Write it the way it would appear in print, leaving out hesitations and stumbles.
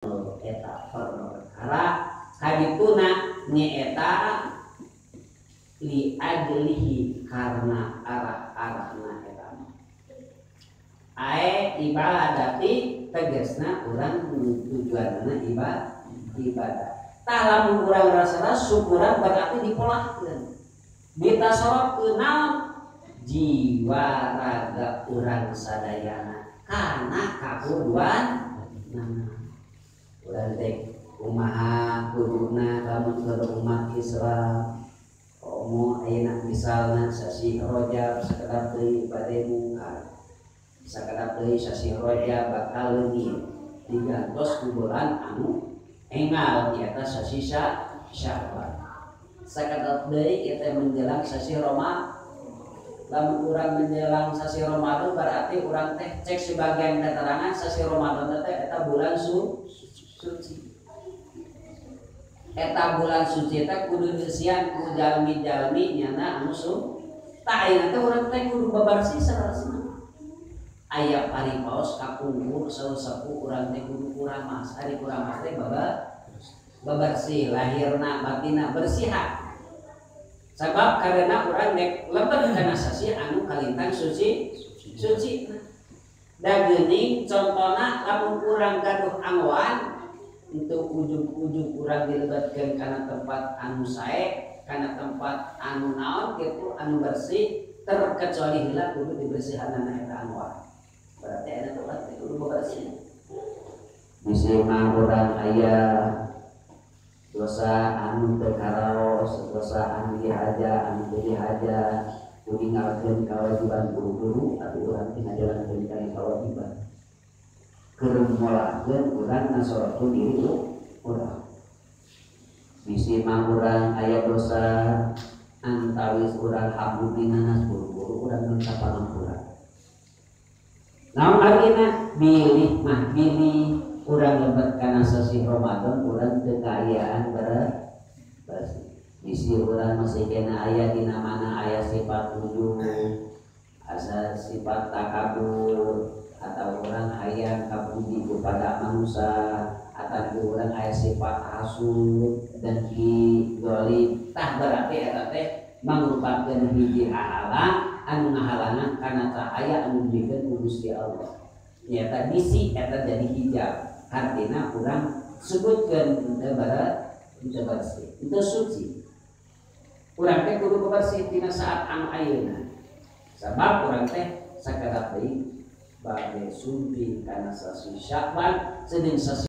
Eta perkara kadituna nyaeta li ajlihi karena arah-arahna eta ae ibadati tegasna urang tujuanna ibadah. Tah lamun urang rasa syukuran berarti dipolahkeun ditasorotkeun naon jiwa raga urang sadayana kana kakuduan urang teh kumaha kuduna lamun keur umat Islam komo ayeuna misalna sasih Rajab sakedap deui bade mungkar sakedap deui sasih Rajab bakal leungit digantos ku bulan anu engal nyaeta sasih Sya'ban sakedap deui eta menjelang sasih Ramadan. Lamun urang menjelang sasih Ramadan berarti urang teh cek sebagian keterangan sasih Ramadan teh eta bulan suci. Eta bulan suci teh kudu dieusian ku jalmi-jalmi nyana anu tah ayeuna teh urang teh kudu babarsih saleresna. Aya paripaos kapungkur saur-sepuh urang teh kudu kuramas. Ari kuramas teh babarsih lahirna batinna bersihan. Sebab karena urang nek lebet kana sasih anu kalintang suci suci. Da geuning contona lamun urang gaduh anggoan untuk ujug-ujug urang dilebetkeun kana tempat anu sae, kana tempat anu naon kitu anu bersih, terkecuali heula kudu dibersihanana eta anggoan. Berarti eta tempat teh kudu bersih. Bisi mah urang aya dosa anu teu karaos, dosa anu dihaja, anu teu dihaja, ninggalkeun kewajiban guru-guru atau urang teh ngajalankeun kana kewajiban. Keur molakeun urang ngasorotkeun diri urang. Bisi mah urang aya dosa antawis urang habu dinanas buru-buru urang minta pangampura. Naon artina? Bilih mah bilih urang lebet kana sasih Ramadan urang teu kaayaan bersih. Bisi urang masih kena aya dina mana aya sifat ujub, asa sifat takabur, atau urang hayang kapuji kepada manusia, atau urang aya sifat hasud dengki zalim. Tah berarti eta teh mangrupakeun hiji hahalang anu ngahalangan kana cahaya anu dibikeun ku Gusti Allah. Nyata bisi eta jadi hijab. Artina urang sebutkeun teu bersih, teu suci. Urang teh kudu bersih tina saat anu ayeuna. Sabab urang teh sakedap deui bade sumping kana sasih Sya'ban sedeng sasih